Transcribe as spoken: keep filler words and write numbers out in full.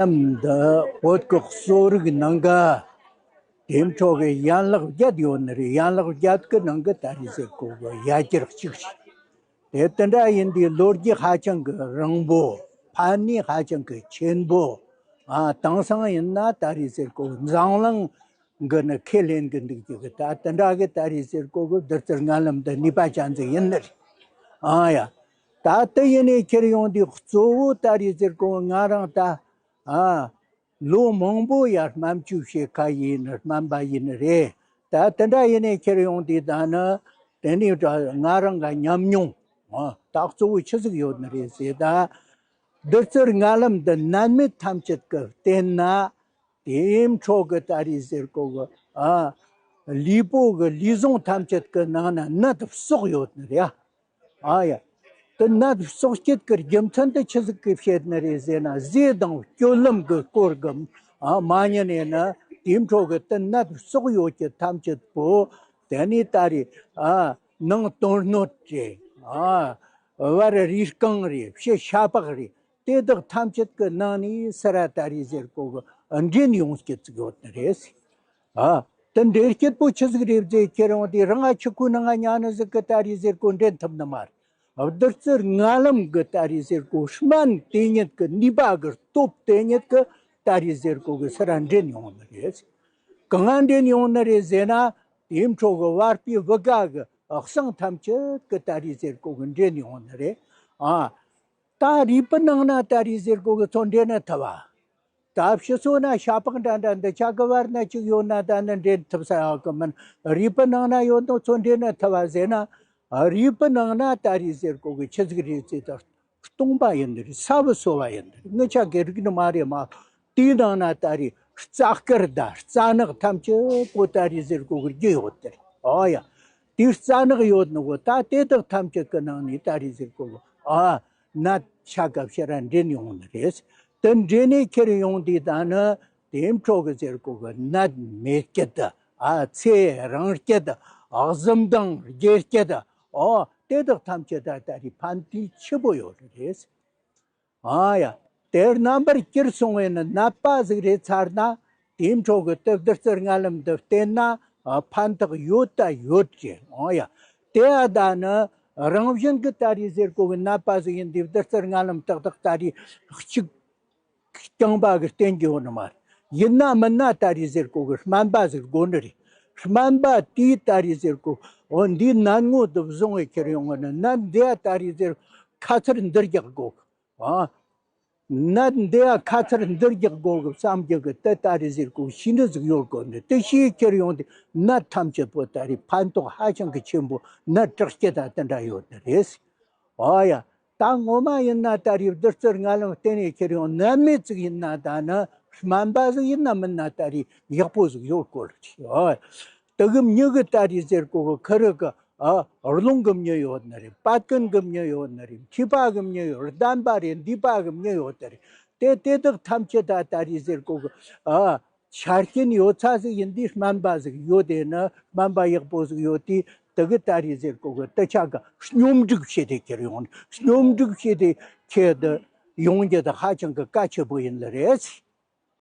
ལམ་འདི་བོད་ཀྱི་གསོ་རིག་ནང་གི་དེ་འཕྲོ་གི་ཡན་ལག་བརྒྱད་ཡོད་ནི་རེད། ཡན་ལག་བརྒྱད་ཀྱི་ནང་གི་ད་རེས་ཟེར་གོ་གི་ཡ་གྱལ་གཅིག་རེད། དེ་དེ་འདྲ་ཡིན་དུས་ལོ་རྒྱུས་ཧ་ཅང་གི་རིང་པོ། ཕན་ནུས་ཧ་ཅང་གི་ཆེན་པོ། ཨ། དེང་སང་ཡིན་ན་ད་རེས་ཟེར་གོ་འཛམ་གླིང་གི་ནི་ཁས་ལེན་གི་འདུག་རྒྱུ་གི། ད་དེ་འདྲ་གི་ད་རེས་ཟེར་གོ་གི་བདུད་རྩི་ལྔ་ལམ་འདི་ནུས་པ་ཅན་ཟིག་ཡིན་ནི་རེད། ཨ་ཡ། ད་དེ་ཡིན་ནས་ཁྱེར་ཡོང་དུས་གཙོ་བོ་ད་རེས་ཟེར་གོ་ང་རང་ད། ཨ། ལོ་མང་པོ་ཡར་སྨན་བཅོས་བྱེད་ཁ་ཡིན་ནི་སྨན་པ་ཡིན་ནི་རེད། ད་དེ་འདྲ་ཡིན་ནས་ཁྱེར་ཡོང་དུས་ད་ནི་དེ་ནས་ང་རང་ག་ཉམས་མྱོང་། ཨ། ད་གཙོ་བོ་ཆི་ཟིག་ཡོད་ནི་རེད་ཟེར་ད། བདུད་རྩི་ལྔ་ལམ་འདི་ནད་མེད་ཐམས་ཅད་ཀྱི་བསྟེན་ན། དེའི་འཕྲོ་གི་ད་རེས་ཟེར་གོ་གི། ཨ། ལུས་པོ་གི་ལུས་ཟུངས་ཐམས་ཅད་ཀྱི་ནང་ན་ནད་བསྲེགས་ཡོད་ནི་རེད། ཨ་ཡ། དེ་ནད་བསྲེགས་བྱེད་ཀྱི་རྒྱུ་མཚན་དེ་ཆི་ཟིག་གིས་བྱེད་ནི་རེད་ཟེར་ན། ཟས་དང་སྤྱོད་ལམ་གྱི་སྐོར་གྱི། ཨ། མ་ཉན་ནས་ན་དེའི་འཕྲོ་གི་དེ་ནད་བསྲེགས་ཡོད་ཀྱི་ཐམས་ཅད་པོ་དེ་ནས་ད་རེས། ཨ། ནང་དོན་སྣོད་རེད། ཨ། བར་རིས་རྐང་རེད། ཕྱི་ཤ་པགས་རེད། དེ་དག་ཐམས་ཅད་ཀྱི་ནང་ནས་སི་ར་ད་རེས་ཟེར་གོ་གི་འདྲེན་ཡོང་སྐྱིད་ཅིག་ཡོད་ནི་རེད། ཨ། དེ་འདྲེན་སྐྱིད་པོ་ཆི་ཟིག་རེད་ཟེར་ཁྱེར་ཡོང་དུས་རང་ང་ཆུ་ཁོའི་ནང་ང་ཉལ་ནི་ཟིག་གིས་ད་རེས་ཟེར་གོ་འདྲེན་ཐུབ་ནི་མ་རེད། བདུད་རྩི་ལྔ་ལམ་གི་ད་རེས་ཟེར་གོ་སྨན་དེ་ཉིད་ཀྱི་ནུས་པ་གི་སྟོབས་དེ་ཉིད་ཀྱིས་ད་རེས་ཟེར་གོ་གི་སི་ར་འདྲེན་ཡོང་ནི་རེད། གང་ང་འདྲེན་ཡོང་ནི་རེད་ཟེར་ན། དེའི་འཕྲོ་གི་བར་པའི་བུ་ག་གི་གསང་ཐམས་ཅད་ཀྱི་ད་རེས་ཟེར་གོ་གི་འདྲེན་ཡོང་ནི་རེད། ཨ། ད་རུས་པའི་ནང་ན་ད་རེས་ཟེར་གོ་གི་ཚོ་འདྲེན་ནི་ཐུབ་བ། ད་ཕྱི་སོ་ན་ཤ་པགས་འདྲ་འདྲ་འདི་ཆ་གི་བར་ན་གཅིག་ཡོད་ན་ད་ནི་འདྲེན་ཐུབ་ས་ཡོད་གི་མིན། རུས་པའི་ནང་ན་ཡོད་ནོ་ཚོ་འདྲེན་ནི་ཐུབ་བ་ཟེར་ན། རུས་པའི་ནང་ན་ད་རེས་ཟེར་གོ་གི་ཆི་ཟིག་རེད་ཟེར་ད། སྟོང་པ་ཡིན་ནི་རེད། ས་བུད་སོ་བ་ཡིན་ནི་རེད། ངི་ཆ་གི་རིག་ནི་མ་རེད་མ། དེའི་ནང་ན་ད་རེས་རྩ་དཀར་དང་རྩ་ནག་ཐམས་ཅད་པོ་ད་རེས་ཟེར་གོ་གི་རྒྱུ་ཡོད་དེ་རེད། ཨོ་ཡ། དེའི་རྩ་ནག་ཡོད་ནི་གོ་ད་དེ་དག་ཐམས་ཅད་ཀྱི་ནང་ནས་ད་རེས་ཟེར་གོ་གི། ཨ། ནད་ཆ་ག་ཕྱིར་ར་འདྲེན་ཡོང་ནི་རེད། དེ་འདྲེན་ནས་ཁྱེར་ཡོང་དུས་ད་ནི་དེའི་འཕྲོ་གི་ཟེར་གོ་གི་ནད་མེད་སྐྱིད། ཨ། ཚེ་རིང་སྐྱིད། གཟི་མདངས་རྒྱས་སྐྱིད། ཨོ། དེ་དག་ཐམས་ཅད་ད་ད་རེས་ཕན་ཐོགས་ཆེ་པོ་ཡོད་རེད། ཨ་ཡ། དེར་རྣམ་པར་གྱུར་སོང་བས་ནི་ནད་པ་ཟིག་རེད་ཚར་ན། དེའི་འཕྲོ་གི་དེ་བདུད་རྩི་ལྔ་ལམ་འདི་བསྟེན་ན། ཨ། ཕན་ཐོགས་ཡོད་ད་ཡོད་ཀྱི། ཨ་ཡ། དེ་ཨ་ད་ནི་རང་བཞིན་གི་ད་རེས་ཟེར་གོ་གི་ནད་པ་ཟིག་ཡིན་དུས་བདུད་རྩི་ལྔ་ལམ་ཏག་ཏག་ད་རེས་གཅིག་རྐྱང་པ་གི་བསྟེན་རྒྱུ་ཡོད་ནི་མ་རེད། ཡིན་ན་མིན་ན་ད་རེས་ཟེར་གོ་གི་སྨན་པ་ཟིག་དགོས་ནི་རེད། སྨན་པ་དེས་ད་རེས་ཟེར་གོ། འོ། འདིའི་ནད་ངོ་དེ་བཟུང་བའི་ཁྱེར་ཡོང་གི་ནི་ནད་འདི་ཡ་ད་རེས་ཟེར་ཁ་ཚུར་འདིར་རྒྱག་དགོས། ཨ། ནད་འདི་ཡ་ཁ་ཚུར་འདིར་རྒྱག་དགོས་གི་བསམ་རྒྱུ་གི་དེ་ད་རེས་ཟེར་གོ་ཤེས་འདྲ་ཟིག་ཡོད་དགོས་ནི། དེ་ཤེས་ཁྱེར་ཡོང་དུས་ནད་ཐམས་ཅད་པོ་ད་རེས་ཕན་ཐོགས་ཧ་ཅང་གི་ཆེན་པོ། ནད་དྲག་སྐྱེད་ད་དེ་འདྲ་ཡོད་ནི་རེད། ཨོ་ཡ། ད་ངོ་མ་ཡིན་ན་ད་རེས་བདུད་རྩི་ལྔ་ལམ་བསྟེན་ནས་ཁྱེར་ཡོང་ནད་མེད་ཅིག་ཡིན་ན་ད་ནི་སྨན་པ་ཟིག་ཡིན་ན་མིན་ན་ད་རེས་ཡག་པོ་ཟིག་ཡོད་སྐོར་ཅིག། ཨོ། དེ་གི་མྱི་གི་ད་རེས་ཟེར་གོ་གི་ཁུ་རུ་གི། ཨ། རླུང་གི་མྱི་ཡོད་ནི་རེད། བད་ཀན་གི་མྱི་ཡོད་ནི་རེད། མཁྲིས་པ་གི་མྱི་ཡོད། ལྡན་པ་རེད། མདུད་པ་གི་མྱི་ཡོད་དེ་རེད། དེ་དེ་དག་ཐམས་ཅད་ད་ད་རེས་ཟེར་གོ་གི། ཨ། ཆ་རྐྱེན་ཡོད་ཚད་ཟིག་ཡིན་དུས་སྨན་པ་ཟིག་ཡོད་དེ་ནི་སྨན་པ་ཡག་པོ་ཟིག་ཡོད་དུས་དེ་གི་ད་རེས་ཟེར་གོ་གི་དེ་ཆ་ག་སྙོམས་སྒྲིག་བྱས་ཏེ་ཁྱེར་ཡོང་ནི། སྙོམས་སྒྲིག་བྱས་ཏེ་ཁྱེར་དུ་ཡོང་རྒྱུ་དེ་ཧ་ཅང་གི་གལ་ཆེ་པོ་ཡིན་ལེ་རེད།